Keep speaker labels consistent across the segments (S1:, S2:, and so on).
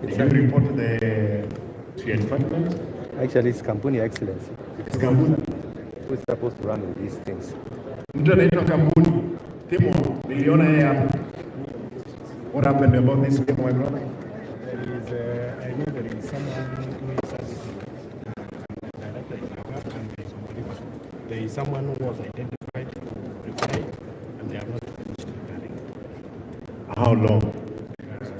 S1: Did you report to your department?
S2: Actually, it's Kampuni Excellency.
S1: It's Kampuni.
S2: Who's supposed to run with these things?
S1: Mtu anaitwa Kampuni. Timo, niliona yeye hapo. What happened about this game, my brother?
S3: There is, I know there is someone who is servicing director in Naga and there is Omariba. There is someone who was identified to reply and they have not finished repairing.
S1: How long?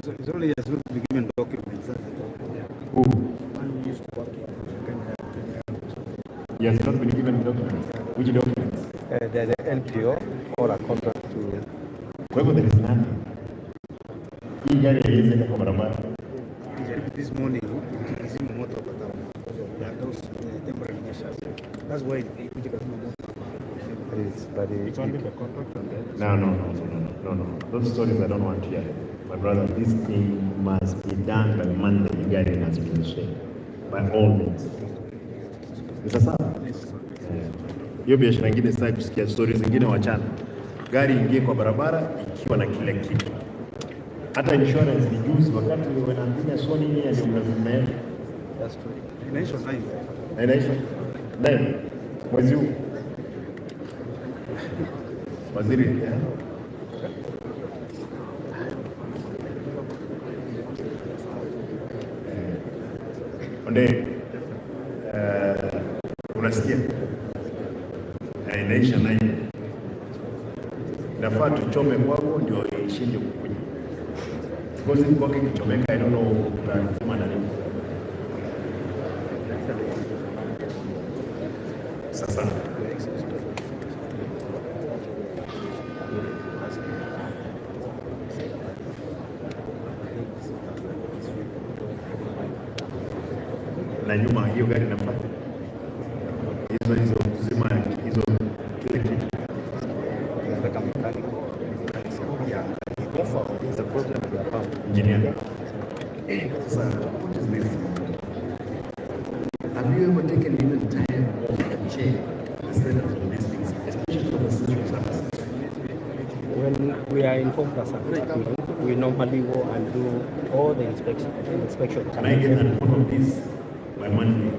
S4: So it's only has not been given documents. That's the problem.
S1: Who?
S4: One who used to work in Kenya.
S1: He has not been given documents. Which documents?
S2: There's an NPO or a contract to.
S1: Kwa hivyo there is nothing. Hii gari haiwezi enda kwa barabara.
S4: Nilijaribu this morning ikizima moto hapa town because of those temporary measures. That's why ikuja kazima moto hapa.
S2: But
S3: It's only the contract and the
S1: No, no, no, no, no, no, no. Those stories I don't want to hear. My brother, this thing must be done by Monday. Hii gari must be in shape. By all means. Ni sasa? Eh. Hiyo biashara ingine sitaki kusikia stories zingine, wachana. Gari ingie kwa barabara ikiwa na kila kitu. Hata insurance ni juzi, wakati wanaambia Sony nini ndio mnazimeenda.
S2: That's true.
S4: Inaisha nine.
S1: Na inaisha nine mwezi huu. Waziri, eh? Onde, unasikia? Inaisha nine. Inafaa tuchome kwako ndio ishinde kukuja. Because if kwake ikichomeka, I don't know tutasema na nini. Sasa na nyuma hiyo gari inafaa hizo hizo zima hizo kila kitu.
S4: Nataka mechanical mechanics ya
S2: There's a problem with the pump.
S1: Engineer. Sasa, what is this? Have you ever taken even time to check the status of these things, especially for the social services?
S5: When we are informed as a department, we normally go and do all the inspection.
S1: Can I get a report of this by Monday?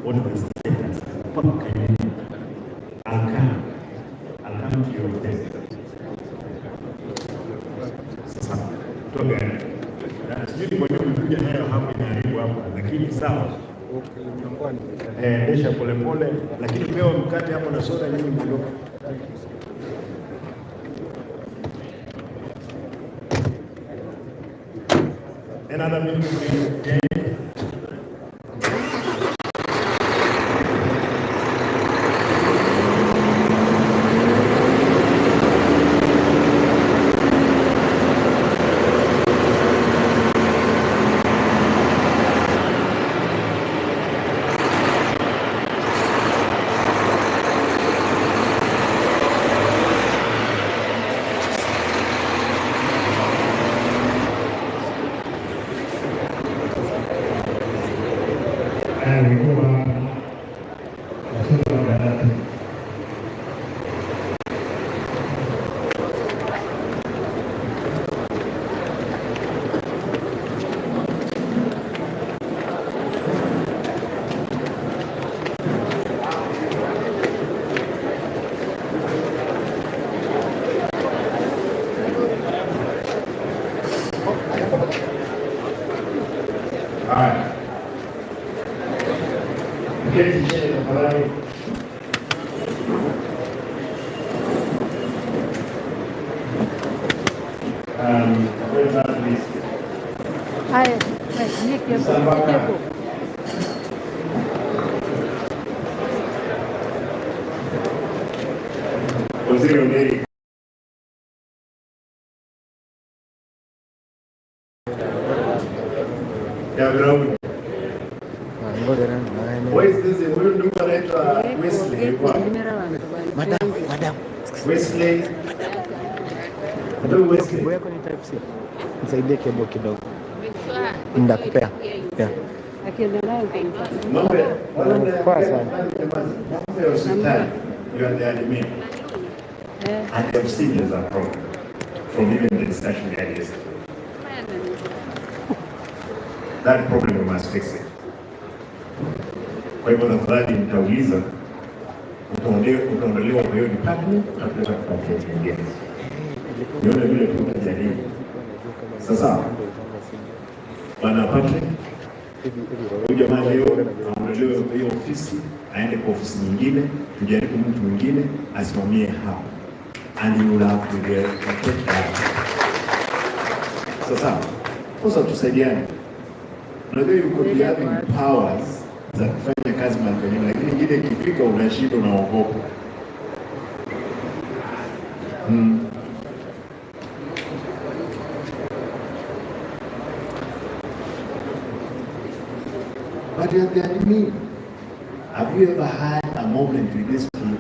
S1: What is the status? Mpaka you- I'll come. I'll come to your desk. Sasa, toa gari. Na sijui ni kwa nini umekuja nayo hapo inaharibu hapa, lakini sawa.
S4: Okay, nyumbani.
S1: Endesha polepole, lakini pewa mkate hapo na soda, nyinyi mwondoke. Another meeting please.
S3: Alikuwa waziri wa dawati.
S1: Haya. Keti chini tafadhali. Where's that please?
S6: Haya, nieke hapo, nieke hapo.
S1: Waziri Onderi. Ya ground. Where is this? Huyu ndugu anaitwa Wesley. Yuko wapi?
S6: Madam,
S4: madam.
S1: Wesley. Ndugu Wesley.
S4: Kebo yako ni type C. Nisaidie kebo kidogo. Ndakupea. Yeah.
S6: Akienda nayo utampa.
S1: Mambo ya
S4: Poa sana.
S1: mambo ya hospitali. You are the admin. And they've seen there's a problem from even the discussion we had yesterday. That problem we must fix it. Kwa hivyo tafadhali nitauliza utaondolewa kwa hiyo department, utapeleka department nyingine. Nione vile tu utajaribu. Sasa Bwana Patrick, huyu jamaa leo aondolewe kwa hiyo ofisi, aende kwa ofisi nyingine, tujaribu mtu mwingine asimamie hapo, and you will have to take that. Sasa sasa tusaidiane. Unajua you could be having powers za kufanya kazi mahali pengine, lakini ingine ikifika unashinda, unaogopa. But you are the admin. Have you ever had a moment with these people?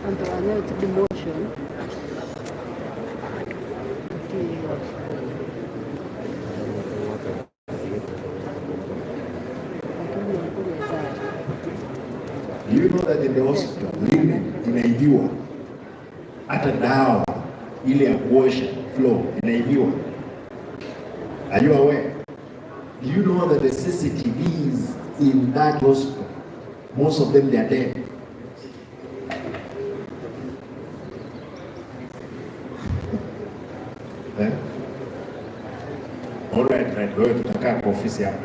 S6: Antoine, it's demotion. Okay. Lakini walikuja sana.
S1: Do you know that in the hospital, linen inaibiwa, hata dawa ile ya kuosha floor inaibiwa. Are you aware? Do you know that the CCTVs in that hospital, most of them they are dead? Eh? All right, right. Wewe tutakaa kwa ofisi hapo,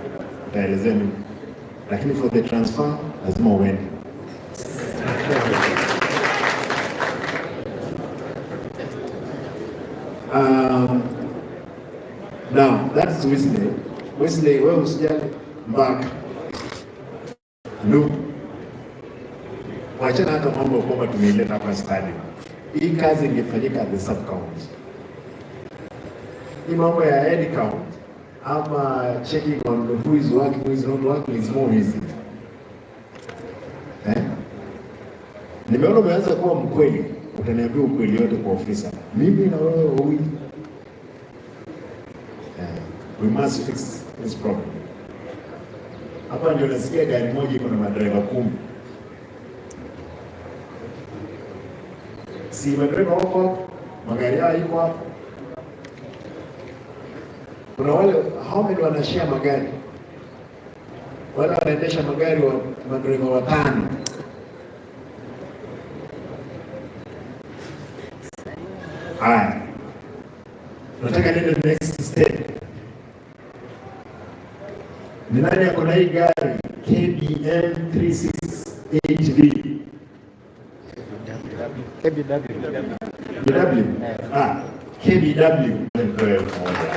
S1: utaelezea mimi, lakini for the transfer lazima uende. Now that's Wesley. Wesley, wewe usijali mpaka no, wachana hata mambo ya kwamba tumeileta hapa stadium. Hii kazi ingefanyika at the sub county. Hii mambo ya head count ama checking on who is working, who is not working is more easy. Eh? Nimeona umeanza kuwa mkweli, utaniambia ukweli yote kwa ofisa. Mimi na wewe wawili. We must fix this problem. Hapa ndio nasikia gari moja iko na madereva 10. Si madereva wako hapo, magari yao iko hapo. Kuna wale how many wanashare magari? Wale wanaendesha magari wa madereva 5. Haya, nataka niende next step. Ni nani ako na hii gari KBM 368V?
S2: KBW.
S1: BW? Ah, KBW. Nipewe elfu moja.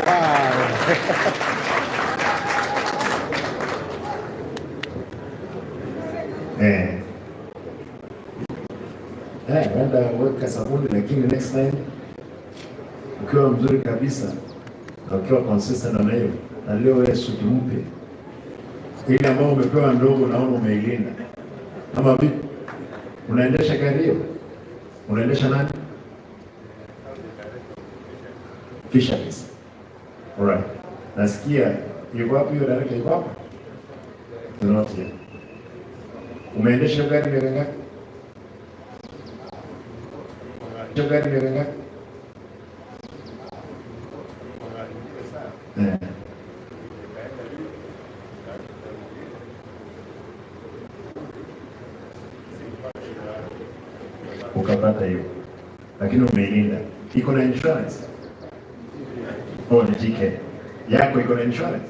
S1: Eh. Eh, wenda weka sabuni lakini next time ukiwa mzuri kabisa na ukiwa consistent na hiyo, na leo wewe suti mpya ile ambayo umepewa ndogo, naona umeilinda. Ama vipi? Unaendesha gari hiyo? Unaendesha nani? Fisheries. Alright. Nasikia yuko wapi hiyo director, yuko hapa? Not here. Umeendesha hiyo gari miaka ngapi? Hiyo gari miaka ngapi? Eh. Ukapata hiyo, lakini umeilinda. Iko na insurance? Oh, ni GK yako iko na insurance?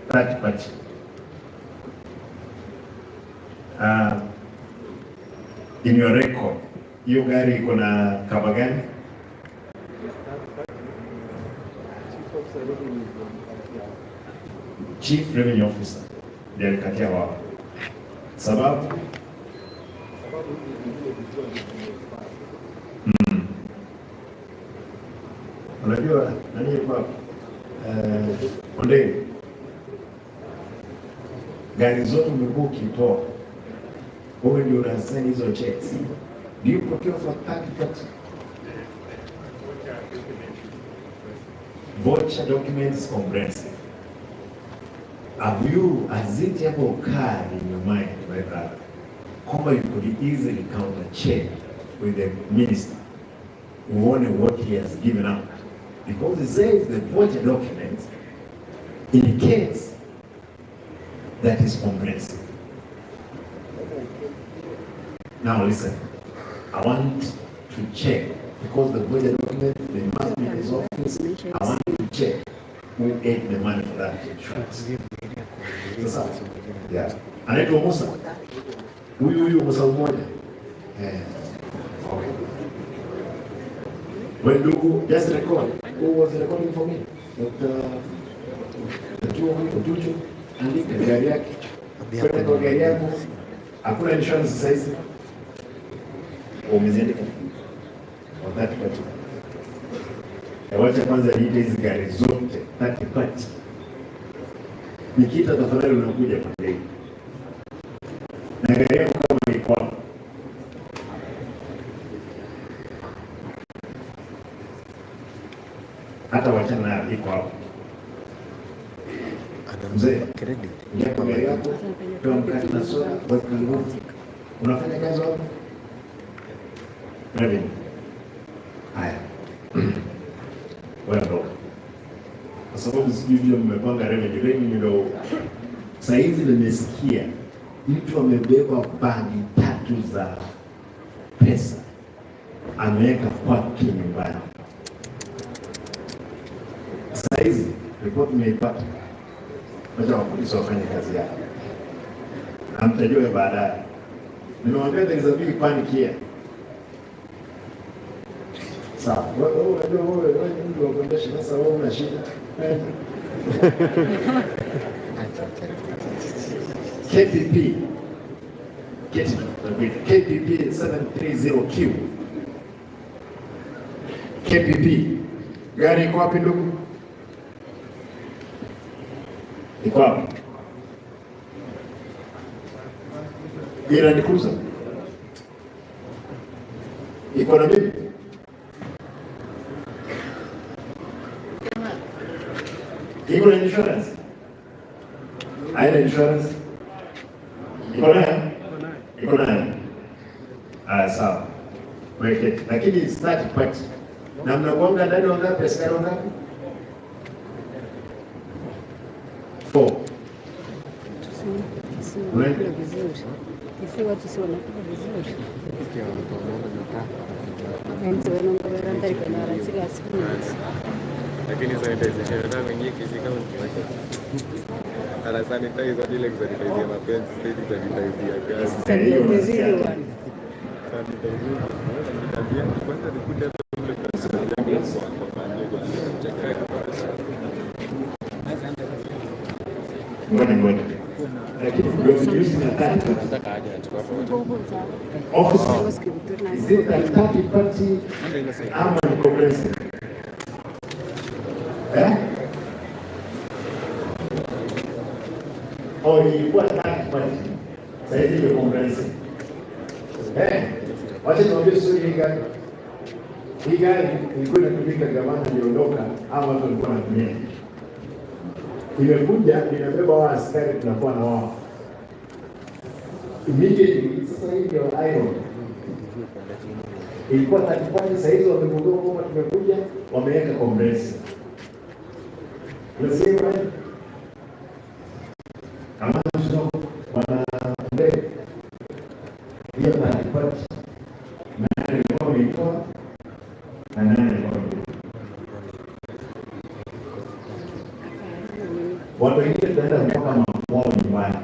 S1: Third party. In your record, hiyo gari iko na cover gani? Chief Revenue Officer ndiye alikatia wao, sababu unajua nani yuko hapa? Ondei, gari zote umekuwa ukitoa wewe ndio unasaini hizo checks. Do you procure for third party? Voucher documents comprehensive. Have you, has it ever occurred in your mind, my brother, kwamba you could easily counter check with the minister uone what he has given out Because it says the voucher document indicates that is comprehensive. Now listen, I want to check, because the voucher document, they must be in his office. I want to check who ate the money for that insurance. Sasa, yeah. Anaitwa Musa. Huyu huyu Musa mmoja. Eh. Okay. When ndugu, just record. Who was recording for me? Dr. Otucho, andika gari yake. Kwenda kwa gari yako. Hakuna insurance sasa hizi. Umeziandika. On that party. Wacha kwanza niite hizi gari zote third party. Nikiita tafadhali unakuja pande. Na gari yako kama iko hapo. Hata wachana nayo iko hapo. Mzee,
S2: Credit.
S1: ingia kwa gari yako, pewa mkate na soda, weka nguvu. Unafanya kazi wapi? Revenue. Haya. Wewe ondoka. Kwa sababu sijui vile mmepanga revenue, revenue ndio saa hizi nimesikia mtu amebeba bagi 3 za pesa ameweka kwake nyumbani. Saa hizi ripoti nimeipata, wacha wapolisi wafanye kazi yao, na mtajua baadaye. Nimewambia there is a big panic here. Sawa, wewe unajua wewe ni mtu wa kuendesha, sasa wewe una shida. KPP KPP 730Q. KPP gari iko wapi ndugu? Iko wapi? Hii Land Cruiser iko na mimi? Iko na insurance? Haina insurance? Iko nayo? Iko nayo. Ah, sawa. Weke. Lakini start party. Na mnakuanga ndani wangapi? Askari wangapi? 4.
S6: Wanakula vizuri. Isi watu si wanakula vizuri.
S7: Lakini sanitization hata wenyewe kesi kama nikiwasha. Ana sanitize hadi ile kusanitize ya mapenzi, sasa sanitize ya kazi.
S6: Sanitize one.
S7: Sanitize. Kwanza nikute hata ule kazi yangu kwa
S1: Ngoja ngoja. Lakini ndio na tatu. Office. Is it a third party ama ni comprehensive? Eh? Oh, ilikuwa third party. Sasa hivi ni comprehensive. Eh? Wacha niwaambie story hii gari. Hii gari ilikuwa inatumika gavana aliondoka ama watu walikuwa wanatumia. Imekuja inabeba wao askari tunakuwa na wao. Immediately sasa hii ndio iron. Ilikuwa third party, sasa hizo wamegundua kwamba tumekuja, wameweka comprehensive. Unasema kama sio wana mbele hiyo third party, nani alikuwa ameitoa na nani alikuwa ameitoa? Watu wengine tutaenda mpaka makwao nyumbani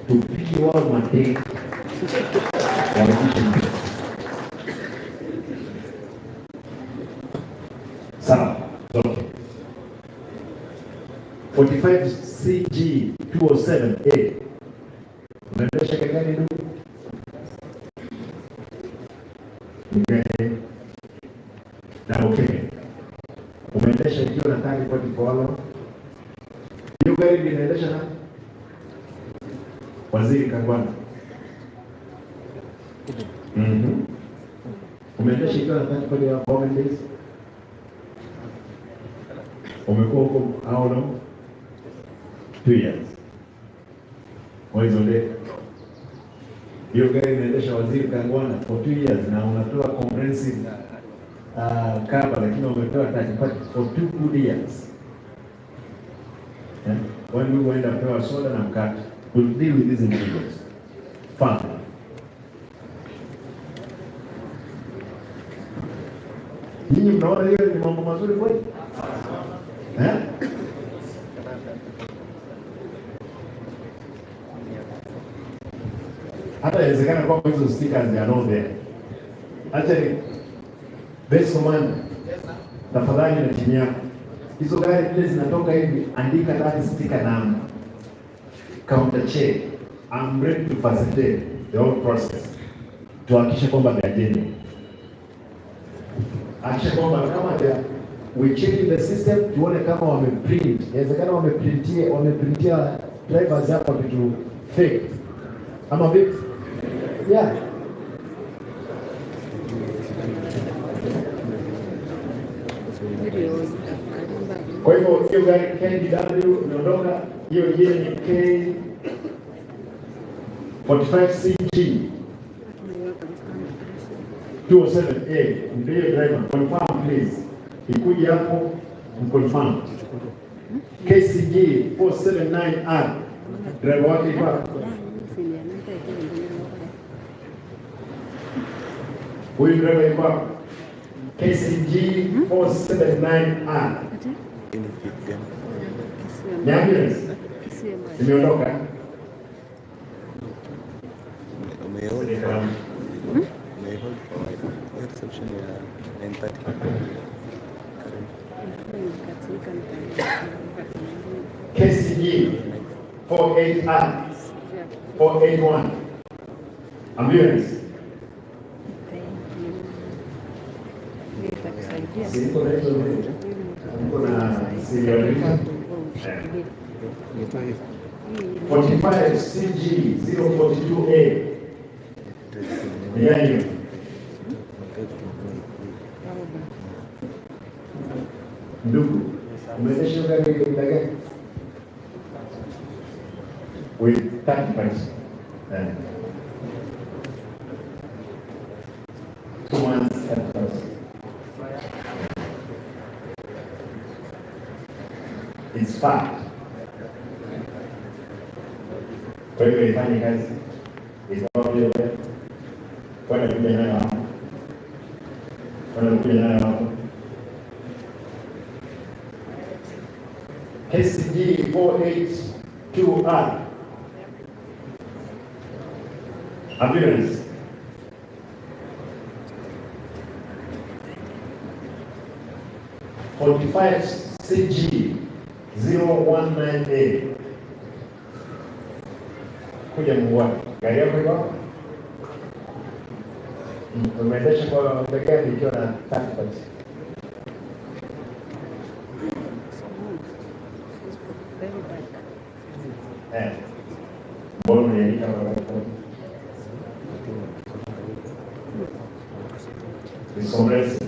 S1: tupige wao mateke warudishe pesa. Sawa, zote 45 CG 207A. Unaendesha gari gani ndugu? Ni gari na okay. Umeendesha ikiwa na tagi 44 long? Hiyo gari linaendesha nani? Waziri Kangwana. Umeendesha ikiwa na tagi 44 how many days? Umekuwa huko how long? 2 years. Waizole. Hiyo gari inaendesha Waziri Kangwana for 2 years na unatoa comprehensive cover, lakini wamepewa third party for 2 good years. Eh? When we wenda pewa soda na mkate. We'll deal with these individuals. Fine. Nyinyi mnaona hiyo ni mambo mazuri kweli? Eh? Hata inawezekana kwamba hizo stickers they are not there. Actually, base commander, tafadhali na timu yako, hizo gari vile zinatoka hivi, andika that sticker number, counter check. I'm ready to facilitate the whole process tuhakikishe kwamba they are genuine. Hakikisha kwamba kama they are, we check in the system tuone kama wameprint. Inawezekana wameprintia drivers hapa vitu fake ama vipi? Yeah. Kwa hivyo hiyo gari KDW imeondoka, hiyo ingine ni K 45CG 207A, ndio driver, confirm please. Ikuje hapo mconfirm. KCG 479R, driver wake iko wapi? Huyu driver yuko wapi? KCG 479R. Ni ambulance imeondoka.
S7: Hold for a while. Reception ya 9:30.
S1: KCG 48R 481 ambulance. Kuna serial 45 CG 042A. Ni gani? Ndugu, umeendesha gari muda gani? With 30 points. 2 months, 30 points. It's fact. Kwa hiyo ifanye kazi. Itakuwa kwenda kuja nayo hapo. Kwenda kuja nayo hapo. KCG 482R ambulance. 45 CG 019A. Kuja muone. Gari yako iko hapo? Umeendesha kwa muda gani ikiwa na 30 points? Mbona unaandika kwa Nisomresi.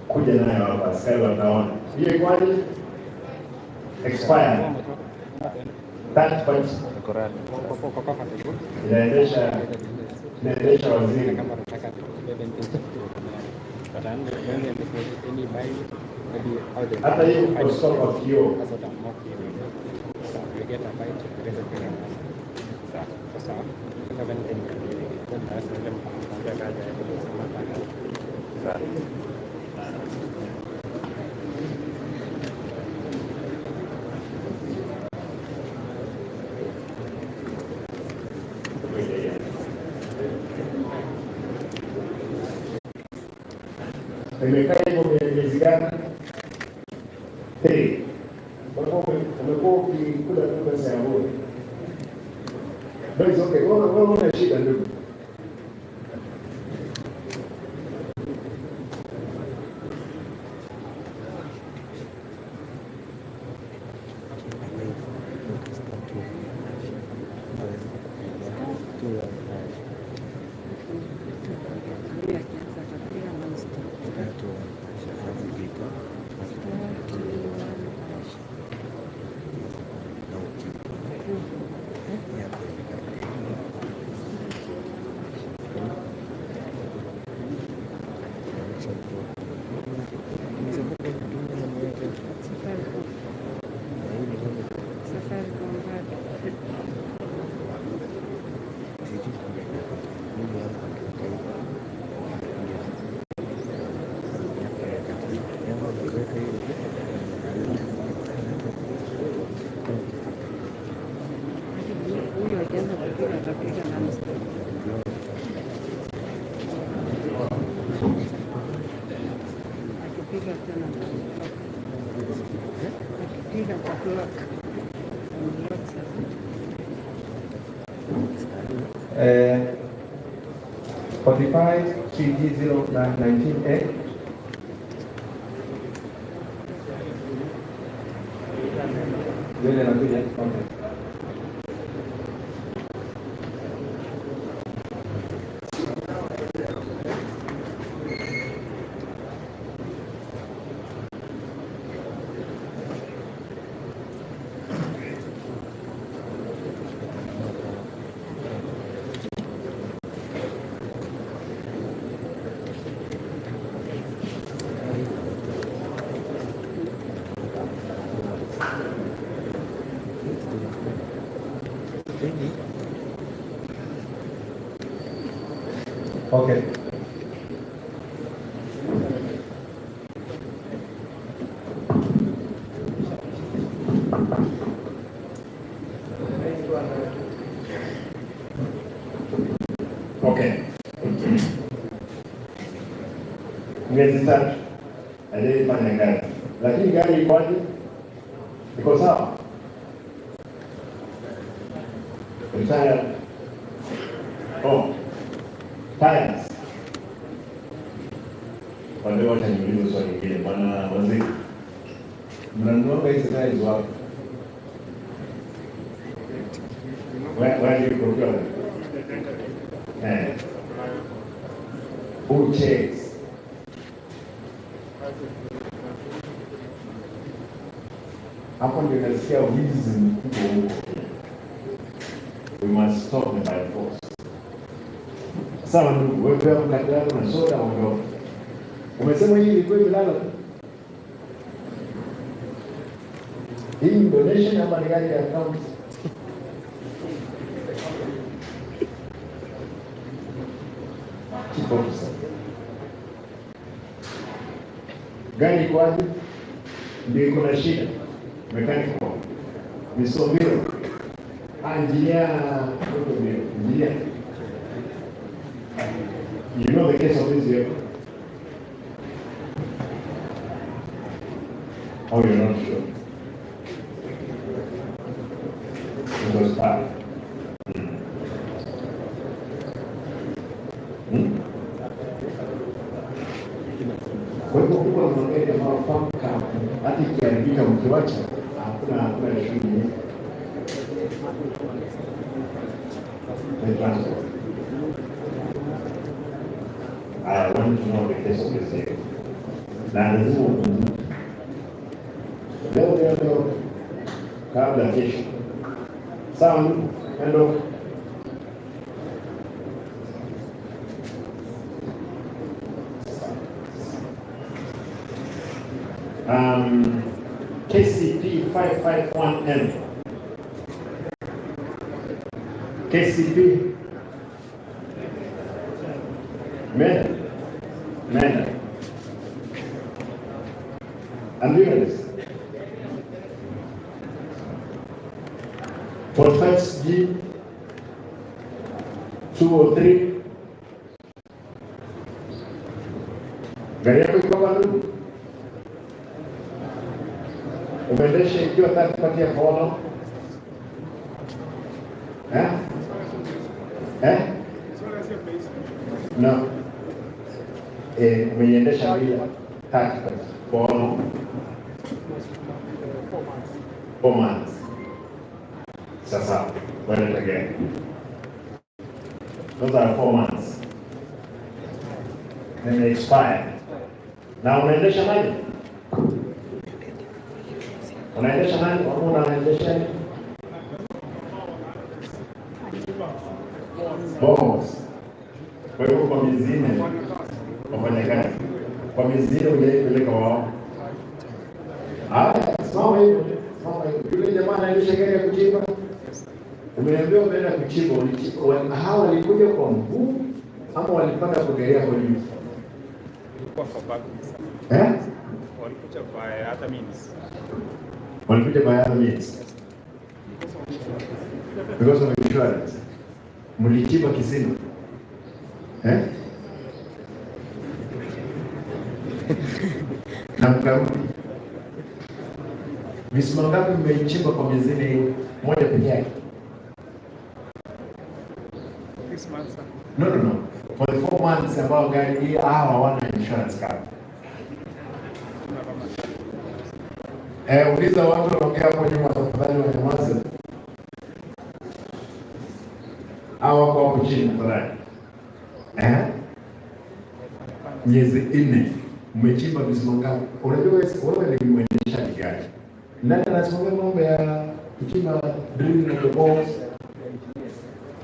S1: Kuja nayo hapa, askari wataona. Hiyo ikwaje? Expired. 30 points. Inaendesha waziri. Hata hiyo kukosoa kwa kioo. Imekaa hivyo miezi gani? 3. Umekuwa ukikula tu pesa ya bure. But it's okay. Wewe una shida ndugu.
S8: Eh, 45 CG 0919A. Yule anakuja. Okay. Okay.
S1: Okay. Miezi tatu hajaifanya kazi, lakini gari ikoaje? Iko sawa? Retired. Oh, tires. Kwa leo wacha niulize swali lingine, bwana waziri, mnanunuanga hizi tires wapi? Where do you procure them? Eh. Who checks? Hapo ndio nasikia wizi mkubwa huko. We must stop them by force. Sawa ndugu, wewe pia mkate wako na soda ondoka. Umesema hii ilikuwa imelala tu. Hii ni donation ama ni gari ya account? Chief officer. Gari iko wapi? Ndio iko na shida. Mechanical. Misombiro. Ah, engineer, engineer. You know the case of this vehicle? Oh, you're not sure. It was bad. Hmm? Kwa hivyo kuwa na magari ambayo paka hata ikiharibika mkiwacha hakuna shughuli nyingi. The transport. I want to know the case of this vehicle. Na lazima ukumbuke. Leo leo leo kabla kesho. Sawa ndugu, hand off. KCP 551M. KCP Mena. Mena. Ambulance. 45G 203. Gari yako iko hapa ndugu? Umeendesha ikiwa third party ya follow? Eh? Eh? No. Umeiendesha bila third party follow? 4 months. Sasa, wewe again. Those are 4 months. Then they expire. Na unaendesha nani? Unaendesha nani? Wako unaendesha nani? Boss. Kwa hivyo kwa miezi nne wafanya kazi. Kwa miezi nne hujaipeleka wao. Haya, simama hivyo. Simama hivyo. Yule jamaa anaendesha gari ya kuchimba. Umeambiwa umeenda kuchimba, ulichimba. Hawa walikuja kwa mguu ama walipanda kwa gari yako juu?
S7: Ilikuwa kwa bag.
S1: Eh?
S3: Walikuja by other means.
S1: Walikuja by other means. Because of insurance. Mlichimba kisima. Eh? Na mkarudi. Visima ngapi mmeichimba kwa miezi moja peke yake?
S3: 6 months.
S1: No. For the 4 months ambao gari hii hawa hawana insurance cover. Uliza watu wanaongea hapo nyuma tafadhali wanyamaze. Hawa wako hapo chini tafadhali. Miezi 4 mmechimba visima ngapi? Unajua wewe ni mwendeshaji gari. Nani anasimamia mambo ya kuchimba drilling of the bones?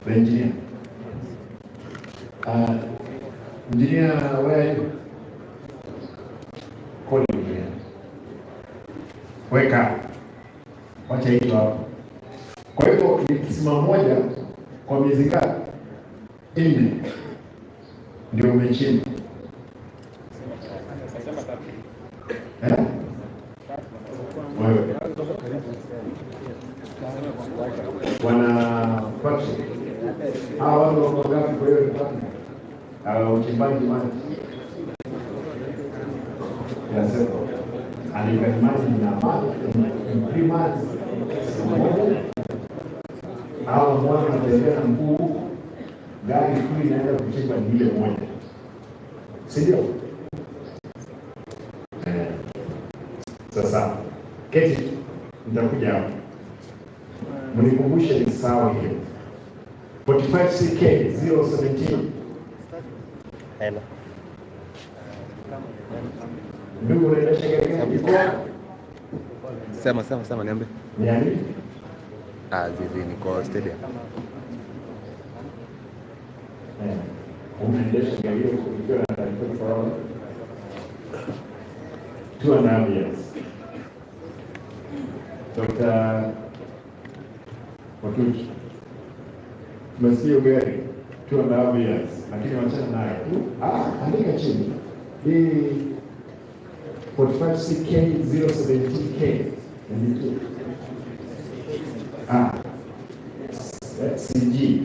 S1: The engineer. Engineer, where are you? Call engineer. Weka. Wacha hiyo hapo. Kwa hivyo ni kisima moja kwa miezi ngapi? 4 ndio umechimba. Wewe. Bwana Patrick, hawa watu wako ngapi kwa hiyo department? Uchimbaji maji. Ya seko. And you can imagine in a month, in 3 months, hawa mwana wanatembea na mguu huku, gari kuu inaenda kuchimba ni ile moja. Si ndio? Sasa keti, nitakuja hapo. Mnikumbushe ni sawa hiyo. 45 CK 017.
S2: Hello.
S1: Ndugu unaendesha gari gani?
S7: Sema niambie.
S1: Ni nani?
S7: Zizi niko stadium.
S1: Unaendesha gari hiyo ukiwa na taarifa kwa 2.5 years. Dr. Watuchi, tumesikia gari 2.5 years, lakini wachana nayo tu. Andika chini. Hii 45 CK 017K 92. CG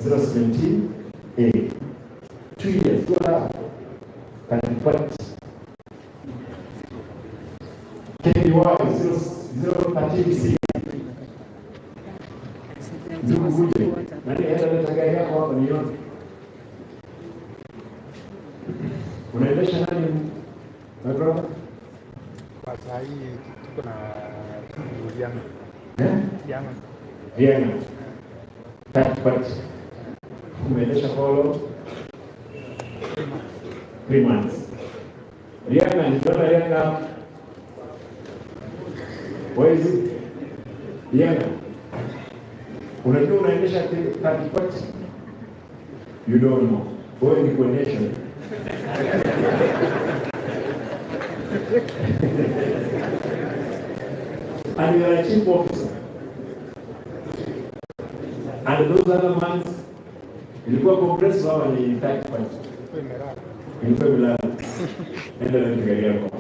S1: 017A. 2 years, 2.5. Can what? KBY 013C. Ndugu Guje, nani enda leta gari yako hapa nione. Unaendesha nani my brother?
S3: Kwa saa hii tuko na Rianga. Rianga.
S1: Rianga. But umeendesha for 3 months. Rianga, nikiona Rianga. Where is it? Rianga. Unajua unaendesha 30? You don't know. Wewe ni kuendesha. And you are a chief officer. And those other months, ilikuwa compressor au ni 35? Ilikuwa imelala. Enda na gari yako.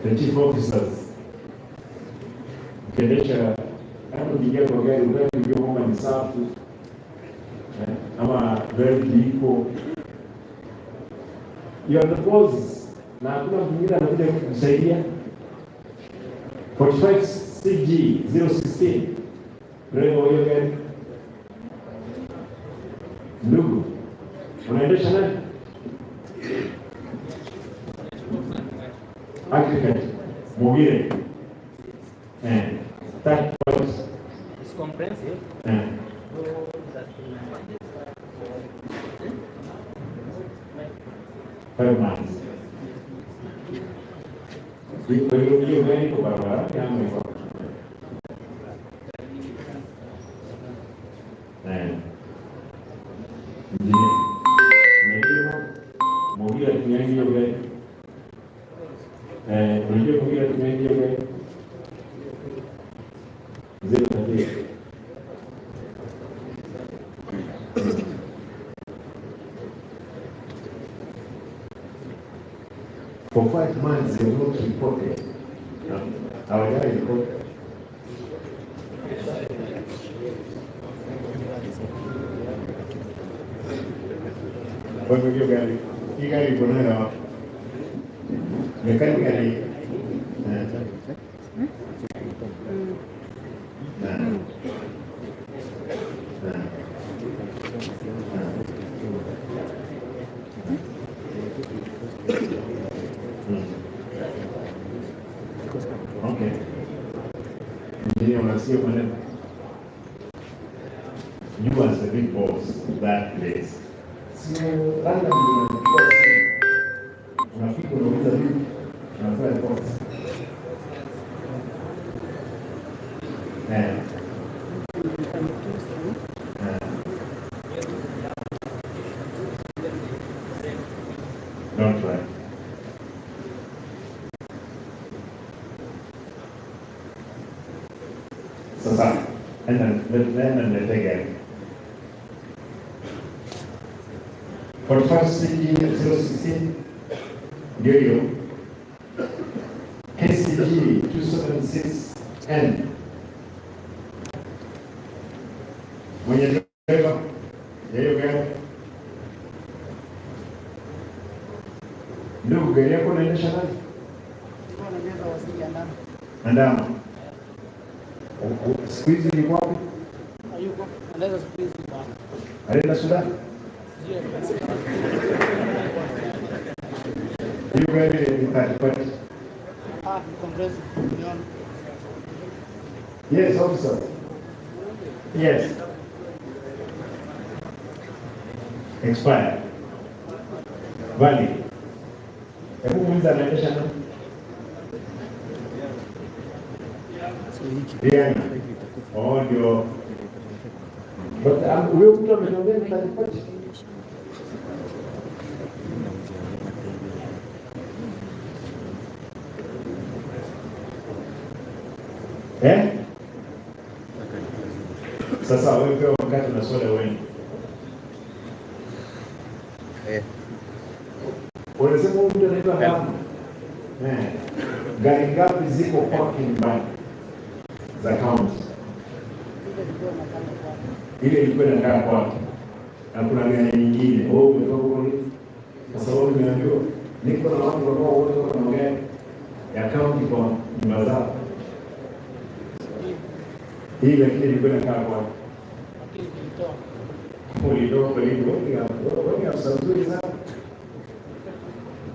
S1: The chief officers. Ukiendesha hata ukiingia kwa gari unajua kwamba ni safi. Ama belt iko. You are the boss. Na hakuna mwingine anakuja kukusaidia. 45 CG 016. Dereva wa hiyo gari. Ndugu, unaendesha nani? Agriculture. Mugire. That was
S5: It's comprehensive.
S1: 5 months. Kwa hiyo hiyo gari iko barabarani ama iko? Unajua Mugire anatumia hiyo gari. Unajua Mugire anatumia hiyo gari. 0. For 5 months they have not reported. Hawajai report. Kwa hivyo hiyo gari, hii gari iko nayo wapi? Mechanically, okay. Engineer, unasikia maneno? You as the big boss of that place. Sio randomly unachukua simu. Unafika unauliza vipi? Unafanya report. Eh. Eh. Don't try. Sasa enda enda niletee gari. 45 CG 016 ndio hiyo. KCG 276N. Mwenye dereva ya hiyo gari. Ndugu, gari yako unaendesha nani? Andama. Siku hizi ni wapi?
S9: Hayuko. Anaweza siku hizi bwana.
S1: Alienda Sudan? Hiyo gari ni third party.
S9: Ah, Congress Union.
S1: Yes, officer. Yes. Expired. Valid. Hebu muulize anaendesha nani? Rihanna. Oh, ndio. But huyo mtu ametuambia ni third party. Eh? Sasa wewe pewa mkate na soda wewe.
S2: Eh.
S1: Unasema huyu mtu anaitwa Adamu. Eh. Gari ngapi ziko kwake nyumbani za county? Ile ilikuwa inakaa kwake. Na kuna gari nyingine. Wewe umetoka huko nini? Kwa sababu nimeambiwa niko na watu ambao wote wana magari ya county kwa nyumba zao. Hii lakini ilikuwa inakaa kwake.
S9: Lakini nilitoa.
S1: Ulitoa kwa hivyo, wewe ni afisa mzuri sana.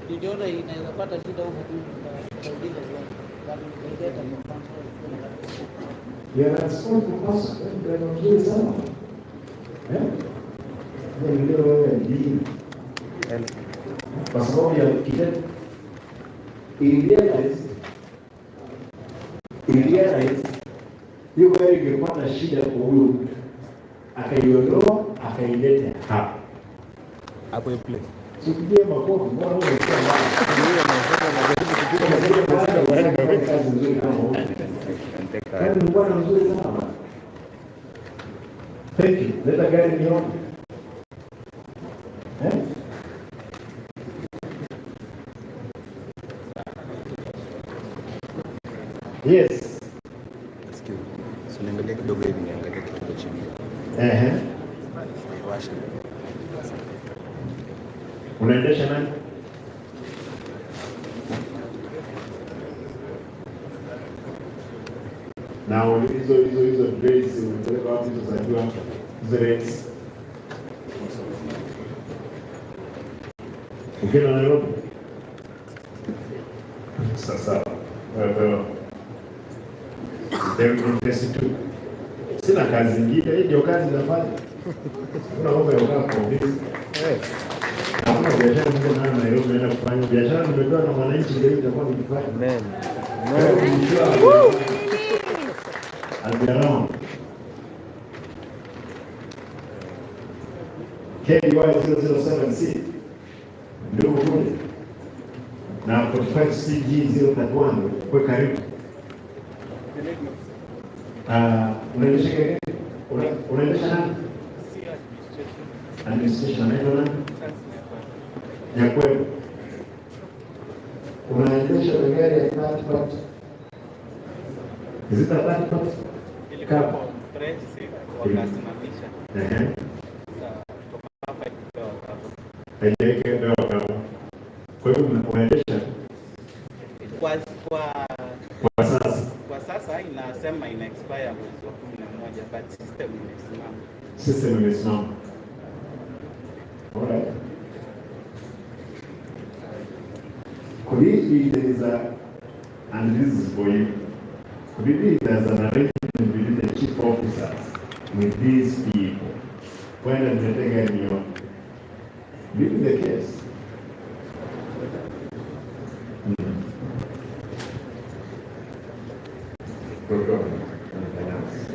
S9: Niliona inaweza pata shida huko tu nikauliza swali. Bado nikaileta kwa mfano.
S1: Yeah, that's all kukosa. Ndio mzuri sana. Eh? Ndio wewe ndio. Kwa sababu ya kitendo ilirealize hiyo gari ingekuwa na shida kwa huyo mtu, akaiondoa akaileta hapa
S7: Hapo hiyo place.
S1: Sipigie makofi, mbona wewe unasikia mbaya? Kazi nzuri kama huyu. Yaani ni bwana mzuri sana. Thank you. Leta gari nione. Eh? Yes.
S7: Excuse me. So niangalie kidogo hivi, niangalie kidogo chini.
S1: Ehe.
S7: Sijaiwasha.
S1: Unaendesha nani? Na hizo grades umepeleka wapi hizo za jua? Hizo rates. Ukienda Nairobi? Sasa wewe test tu. Sina kazi nyingine, hii ndio kazi nafanya. Hakuna mambo ya kukaa kwa ofisi. Hakuna biashara niko nayo Nairobi naenda kufanya biashara, nimepewa na mwananchi, ndio nitakuwa nikifanya.
S7: Amen.
S1: I'll be around. KY 007C ndugu kule na 45 CG 031 kwa karibu. Unaendesha gari? Unaendesha nani? Administration anaitwa nani? Nyakwebo. Unaendesha na gari ya third party. Is it a third party?
S10: Ilikuwa compressive, wakasimamisha.
S1: Ehe.
S10: Sasa kutoka hapa ilipewa cover.
S1: Haijawekewa cover. Kwa hivyo unaendesha
S10: Kwa kwa
S1: kwa sasa.
S10: Kwa sasa inasema ina expire mwezi wa 11, but system imesimama.
S1: System imesimama. All right. Could it be there is a, and this is for you, could it be there's an arrangement between the chief officers with these people? When niletee nione. Be the case. Procurement and finance.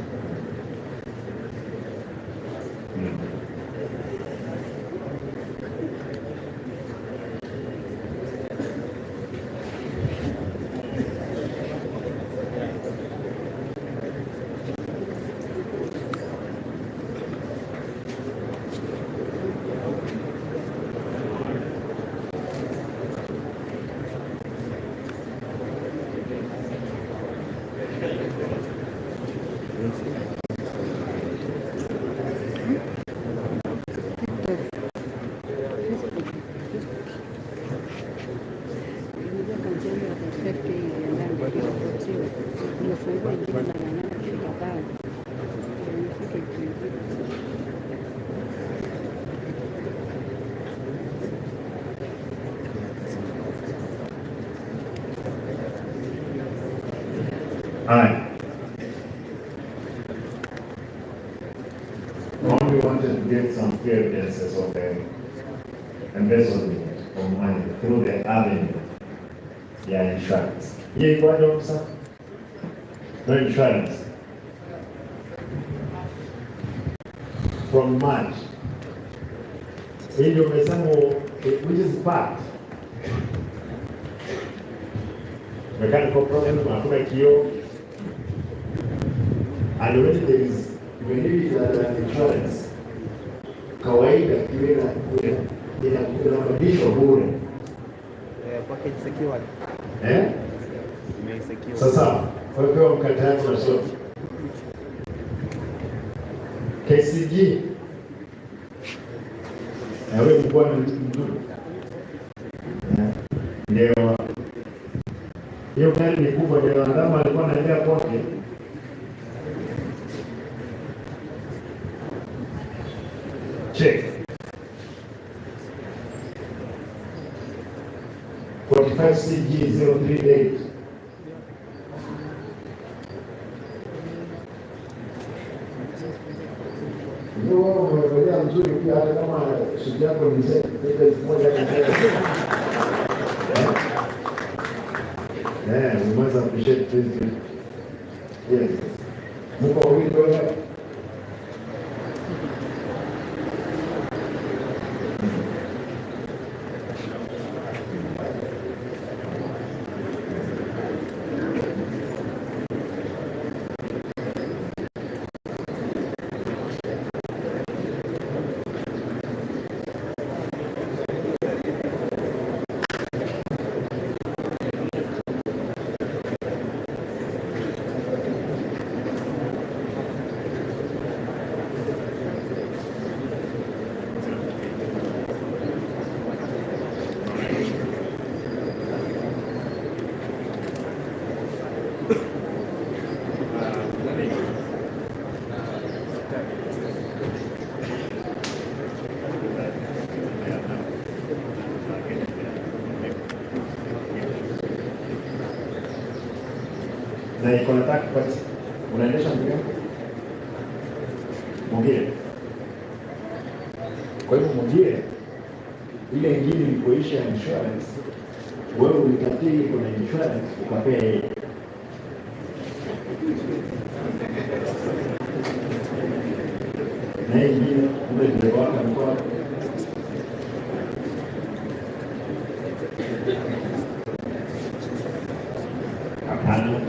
S6: Unajua container ya 50 ilienda ndio nimefungua ingine na ng'ang'ana kufika pale. Nifike 20.
S1: Aye. Only wanted to get some clear evidences of the embezzlement of money through the avenue ya insurance. Hiyo iko aje, officer? No insurance. From March. Hii ndio umesema which is part. Mechanical problem, hakuna kioo. And when there is, when there is an insurance, kawaida kioo inabadilishwa bure.
S10: Package secured.
S1: Eh?
S10: Imesecure.
S1: Sasa, wewe mkate yako na sote. KCG. Na wewe mkuu ni mtu mzuri. Ndio. Hiyo gari ni kubwa, ndio Andama alikuwa anaendea kwake. Check. 45 CG 038. Ndio wewe umevalia mzuri pia, hata kama suti yako ni mzee, 1000 ni mzee. Eh, we must appreciate this. Yes. Mko wawili wewe? Na iko na third party. Unaendesha mwingine? Mwingine. Kwa hivyo mwingine ile ingine ilipoisha insurance, wewe ulikatia ile iko na insurance ukapea yeye. Na hii ingine ule dereva wako alikuwa hapana.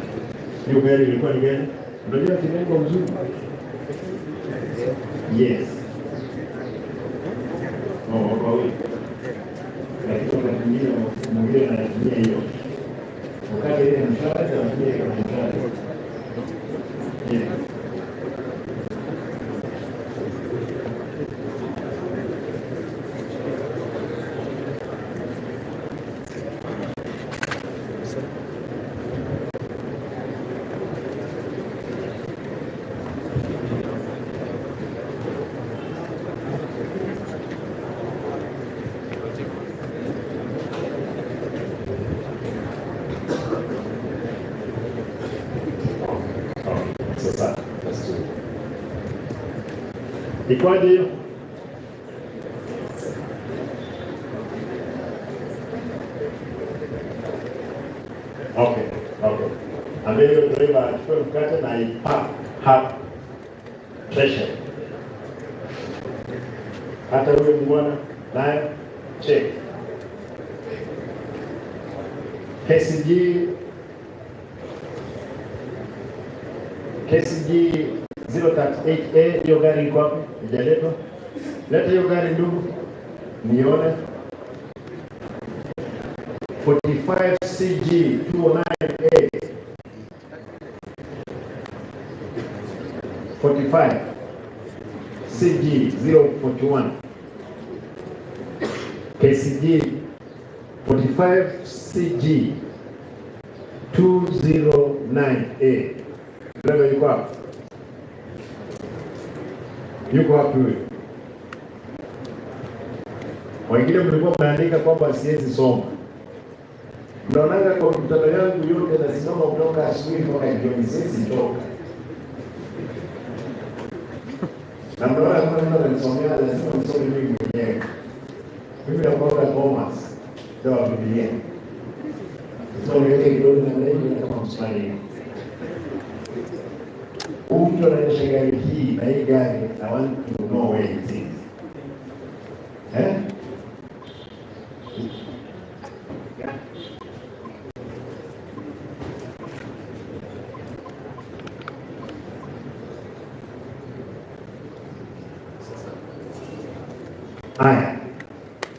S1: Hiyo gari ilikuwa ni gani? Unajua kilengo mzuri? Yes. Oh, wako wawili. Lakini wakati mwingine anatumia hiyo. Ikwaje hiyo? Okay, okay. Ambia hiyo driver achukue mkate na ipark hapa treasury. Hata huyo mbwana naye check. KCG 038A, hiyo gari iko wapi? Ijaletwa? Leta hiyo gari ndugu, nione. 45 CG 209A, 45 CG 041, KCG 45 CG 209A. Driver yuko wapi? Yuko wapi huyu? Wengine mlikuwa mnaandika kwamba siwezi soma. Mnaonaga kwa mkutano yangu yote nasimama kutoka asubuhi mpaka jioni, siwezi toka. Na mnaona kama mtu ananisomea, lazima nisome mimi mwenyewe. Mimi nakuwa Thomas ndio wa Biblia. Sasa niweke kidole na mimi kama mswahili. Huyu mtu anaendesha gari hii na hii gari, I want to know where it is. Eh? Haya,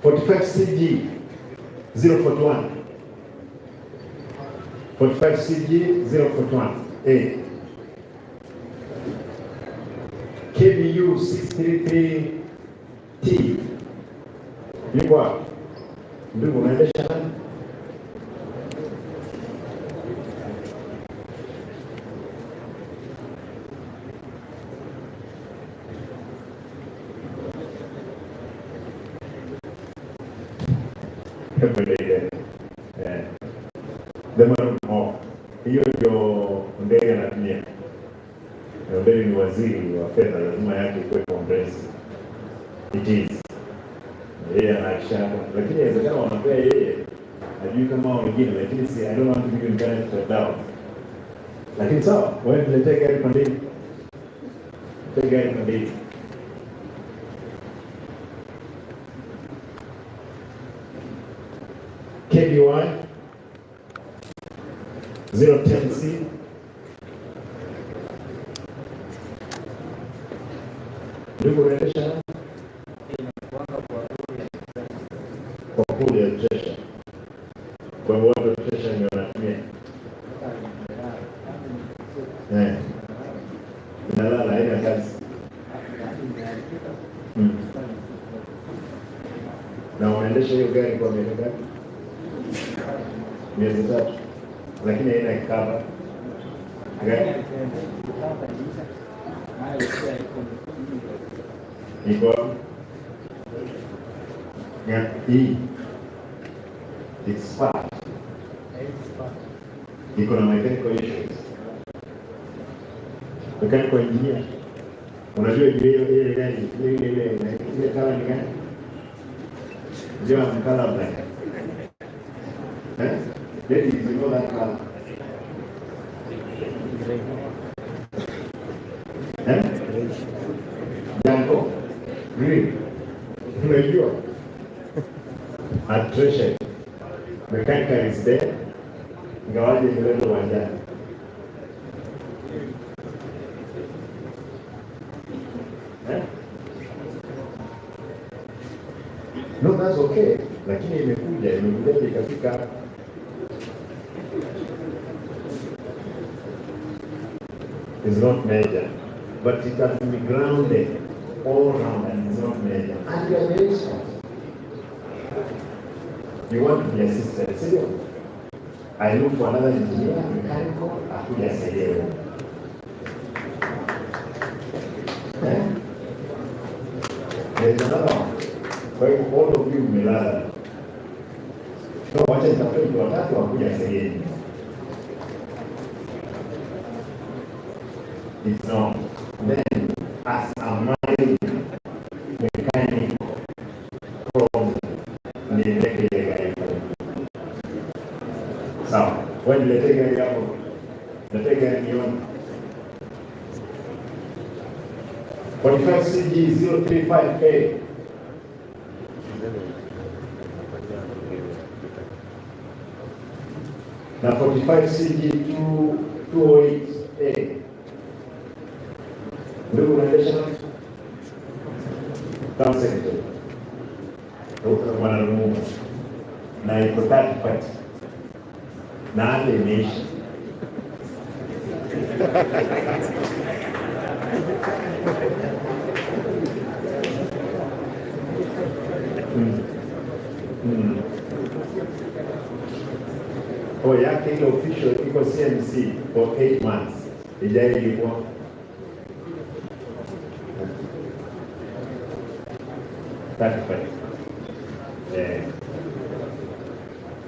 S1: 45 CG 041, 45 CG 041 A, KBU 633 T. Yuko wapi? Ndugu, unaendesha nani? Hiyo ndio ndege anatumia. Ndege ni waziri wa fedha, lazima yake ikuwe comprehensive. It is. Yeye anashaka, lakini inawezekana wanapea yeye, hajui kama wengine, lakini si, I don't want to give him benefit of doubt. Lakini sawa, wewe niletee gari kwa ndege. Niletee gari kwa ndege. KBY 010C, ndugu unaendesha kwa pool ya treasure. Kwa hivyo watu wa treasure ndio wanatumia. Inalala, haina kazi. Na unaendesha hiyo gari kwa miaka ngapi? Miezi 3. Lakini haina cover. Gari iko hii it's fast. Iko na mechanical issues. Mechanical engineer. Unajua ile gari ile kala ni gani? Unajua mkala black. Eh? Ladies, you know that color. Eh? Jango? Green. Unajua? At treasure. Mechanical is there. Ingawaje imeletwa uwanjani. Eh? No, that's okay. Lakini imekuja ikafika. It's not major, but it has been grounded all round and it's not major. And you are very smart. You want to be assisted, see? I look for another engineer, mechanical, akuja asaidie. Eh? There's another one. Kwa hivyo all of you mmelala. So wacha nitafute mtu watatu akuja asaidie. It's not. Then, as a manager, Sawa. Wewe niletee gari hapo. Niletee gari nione. 45 CG 035A. Na 45 CG 208A. Ndugu unaendesha town secretary. Bwana Lumumba. Na iko third party. Na hata imeisha. Oh, yake ile official iko CMC for 8 months. Ijayo ilikuwa 35.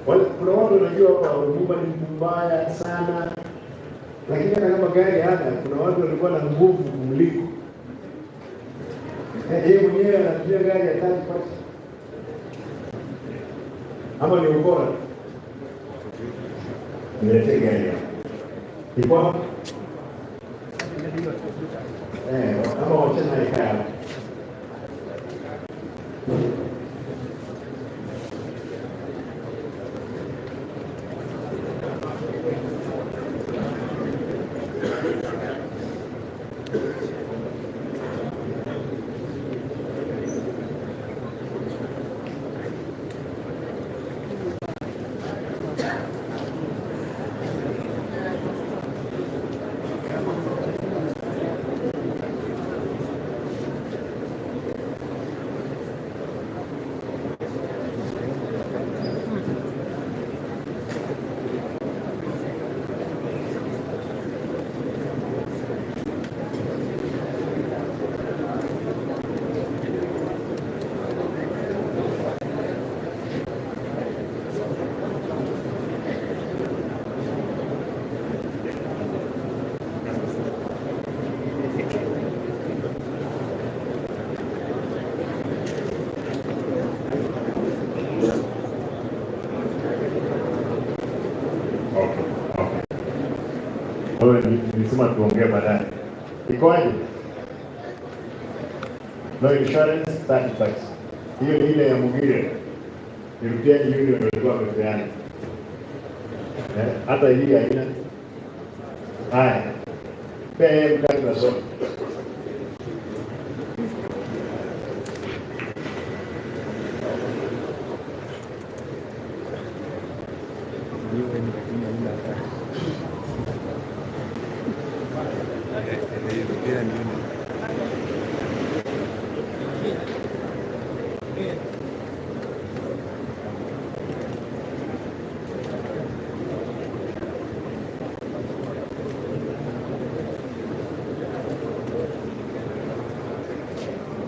S1: Well, kuna watu wanajua hapa Lumumba ni mtu mbaya sana, lakini hata kama gari hana, kuna watu walikuwa na nguvu kumliko. Yeye mwenyewe anatumia gari ya third party. Ama ni ukora. Niletee gari hapo. Iko wapi? Ama wachana ikae hapo. Nilisema tuongee baadaye. Ikoaje? No insurance, third party. Hiyo ni ile ya Mugire. European Union walikuwa wamepeana. Hata hii haina. Haya. Pea yeye mkate na soda.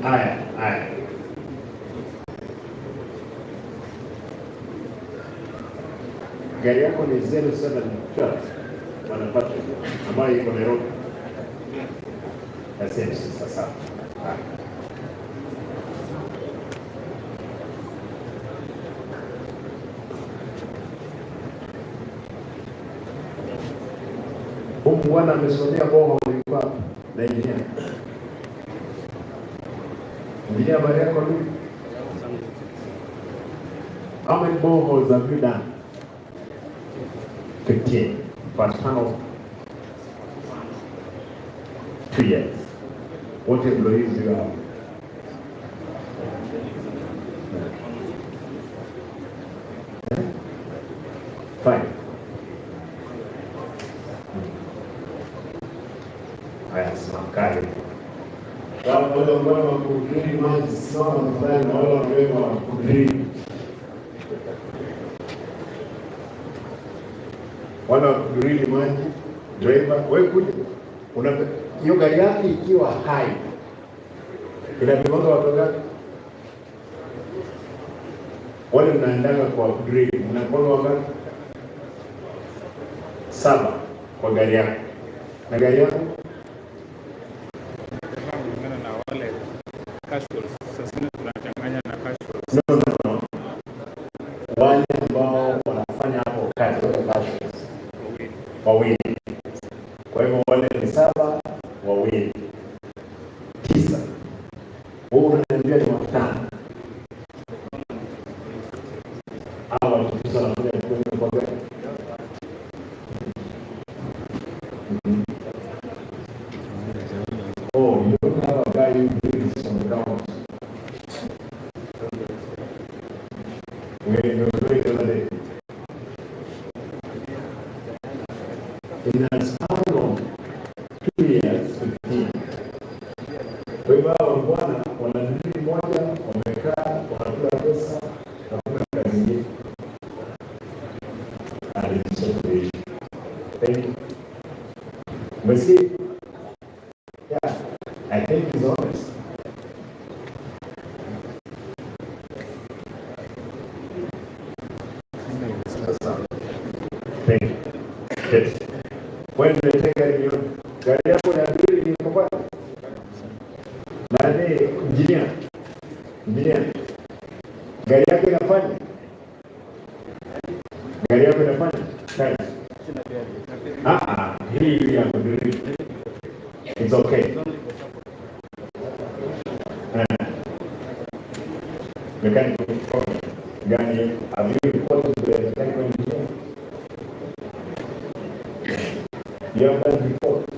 S1: Haya, haya. Gari yako ni 0712 Bwana Patrick, ambayo iko Nairobi. SMC sasa. Huyu bwana amesomea boho ilikuwa na engineer. Engineer, habari yako ndugu? How many boreholes have you done? 15. For a span of 2 years. What employees do you have? Five. Haya, simama. Wale ambao wakudiri maji simama tafadhali, na wale ambao wakudiri. Wale wakudiri maji, driver, wewe kuja. Hiyo gari yake ikiwa hai inabebanga watu wangapi? Wale mnaendanga kwa drill, mnakuwa wangapi? 7 kwa gari yako. Na gari yako
S10: kulingana na wale casuals. Sasa tunachanganya na casuals.
S1: No. Wale ambao wanafanya hapo kazi wale casuals. Wawili. Kwa hivyo wale ni saba, wawili, tisa. Wewe unaniambia ni watano. Hawa watu tisa wanafanya recruitment kwa gari. Oh, you don't have a guy who lives on the ground. We were doing the other day. In a span of 2 years, 15. Kwa hivyo hao bwana wana degree moja, wamekaa, wanakula pesa, hakuna kazi ingine. And it's so the issue. Thank you. Umesikia? Yeah, I think he's honest. Sasa. Thank you. Yes. Wewe niletee gari nione. Gari yako ya pili iko wapi? Nani engineer? Engineer. Gari yako inafanya? Gari yako inafanya? Kazi. Ah ah, hii ya kudrive. It's okay. Eh. Mechanical problem. Gani, have you reported to the mechanical engineer? You have that report?